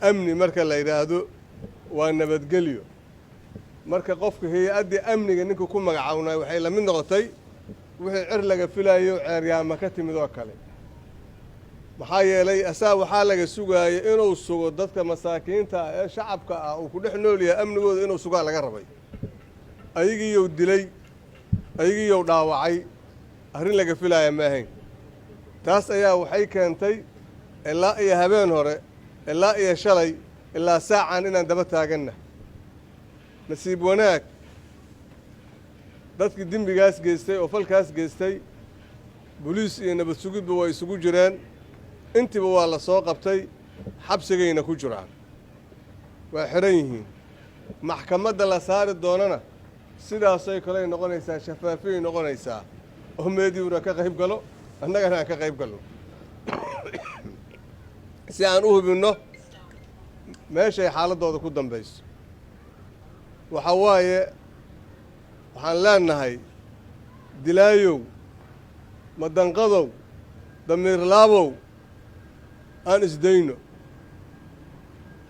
Amni marka la yidhaahdo waa nabadgelyo. Marka qofka hay-addii amniga ninka ku magacawnay waxay la mid noqotay wixii cir laga filayo ceeryaama ka timid oo kale. Maxaa yeelay, asaa waxaa laga sugaayay inuu sugo dadka masaakiinta ah ee shacabka ah uu ku dhex nool yahay, amnigooda inuu sugaa laga rabay. Ayagiiyou dilay, ayagiiyou dhaawacay, arrin laga filaaya ma ahayn. Taas ayaa waxay keentay ilaa iyo habeen hore, ilaa iyo shalay, ilaa saacan inaan daba taaganna. Nasiib wanaag, dadkii dembigaas geystay oo falkaas geystay, boliis iyo nabad sugidba waa isugu jireen, intiiba waa la soo qabtay, xabsigayna ku jiraan, waa xidhan yihiin. Maxkamadda la saari doonana sidaasay kaley noqonaysaa, shafaafiyay noqonaysaa, oo meediuna ka qayb galo, annagana aan ka qayb galno, si aan u hubinno meeshay xaaladdooda ku dambayso. Waxaa waaye, waxaan leenahay: dilaayow, madanqadow, damiirlaabow, aan isdayno.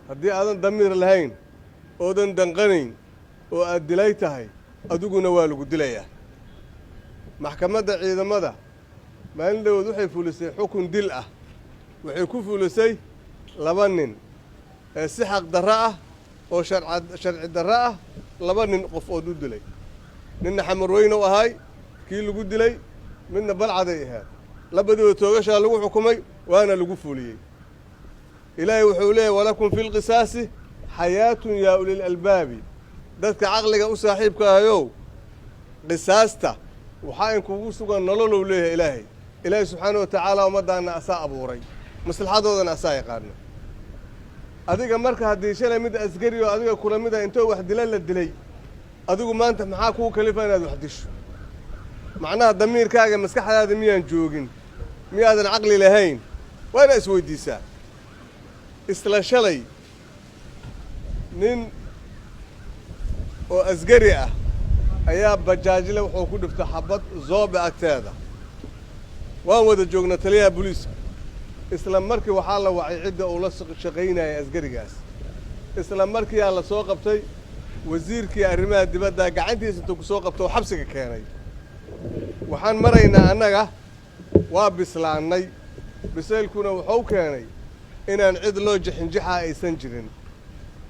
Haddii aadan damiir lahayn oodan danqanayn oo aad dilay tahay, adiguna waa lagu dilayaa. Maxkamadda ciidamada maalin dhawood waxay fulisay xukun dil ah. Waxay ku fulisay laba nin ee si xaq darro ah oo sharci darro ah laba nin qof ood u dilay. Ninna Xamarweyne u ahay kii lagu dilay, midna Balcaday ahayd. Labadiiba toogashaa lagu xukumay, waana lagu fuliyey. Ilaahay wuxuu leeyahy: "ولكم في القصاص حياة يا أولي الألباب." Dadka caqliga u saaxiibka ahayow, qisaasta waxaa in kugu sugan nololow leeyahay Ilaahay. Ilaahay subxaana wa tacaala ummaddaanna asaa abuuray, maslaxadoodana asaa yaqaano. Adiga marka haddii shalay mid askari oo adiga kula mid a intoo wax dila la dilay, adigu maanta maxaa kuu kalifa inaad wax disho? Macnaha, damiirkaaga, maskaxdaada miyaan joogin? Miyaadan caqli lahayn? Waa inaad isweydiisaa. Isla shalay nin oo askari ah ayaa bajaajle wuxuu ku dhiftay xabad Zoobe agteeda. Waan wada joognaa taliyaha booliiska. Isla markii waxaa la wacay cidda uu la shaqaynayay askarigaas. Isla markiiyaa la soo qabtay. Wasiirkii arrimaha dibadda gacantiisa intuu ku soo qabto oo xabsiga keenay. Waxaan maraynaa annaga waa bislaannay. Bisaylkuna wuxuu keenay inaan cid loo jixinjixaa aysan jirin.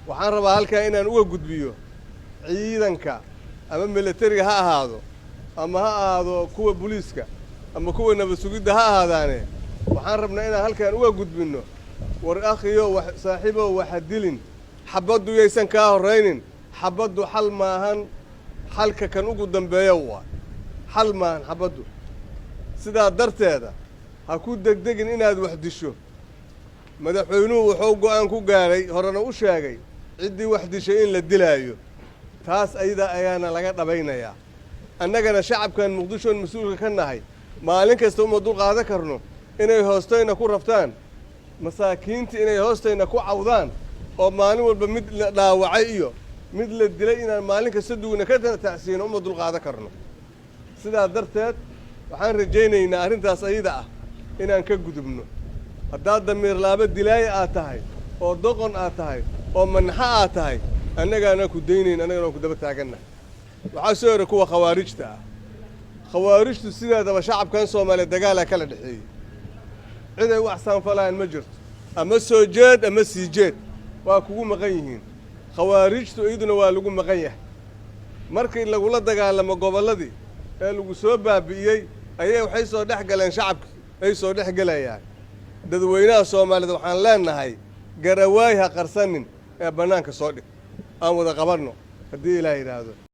Waxaan rabaa halkaa inaan uga gudbiyo ciidanka, ama militariga ha ahaado, ama ha ahaado kuwa booliiska, ama kuwa nabad sugidda ha ahaadaane, waxaan rabnaa inaan halkaan uga gudbinno: war akhiyo, wax saaxiibow, waxa dilin, xabaddu yaysan kaa horraynin. Xabaddu xal maahan, xalka kan ugu dambeeya waa xal maahan xabaddu. Sidaa darteeda ha ku degdegin inaad wax disho. Madaxweynuhu wuxuu go'aan ku gaaray, horena u sheegay, ciddii wax dishay in la dilaayo. Taas ayada ayaana laga dhabaynayaa. Annagana shacabkan Muqdishoon mas-uulka ka nahay, maalin kasta uma dul qaadan karno inay hoostayna ku raftaan masaakiinta, inay hoostayna ku cawdaan, oo maalin walba mid la dhaawacay iyo mid la dilay inaan maalin kasta dugna ka tacsiino, uma dul qaadan karno. Sidaa darteed waxaan rajaynaynaa arrintaas ayada ah inaan ka gudubno. Haddaad damiirlaabo dilaaya aad tahay, oo doqon aad tahay, oo manaxo aad tahay, annagaana ku daynayn, annagana ku daba taagannahay. Waxaa soo eray kuwa khawaarijta ah. Khawaarijtu sideedaba shacabkan Soomaaliya dagaalaa kala dhexeeyey. Cid ay u axsaanfalayaan ma jirto. Ama soo jeed ama sii jeed, waa kugu maqan yihiin khawaarijtu. Iyaduna waa lagu maqan yahay. Markii lagula dagaalamo gobolladii ee lagu soo baabi'iyey, ayay waxay soo dhex galeen shacabkii, ay soo dhex gelayaan. Dadweynaha Soomaalida waxaan leenahay: garawaay ha qarsanin ee bannaanka soo dhig, aan wada qabanno haddii Ilaah yidhaahdo.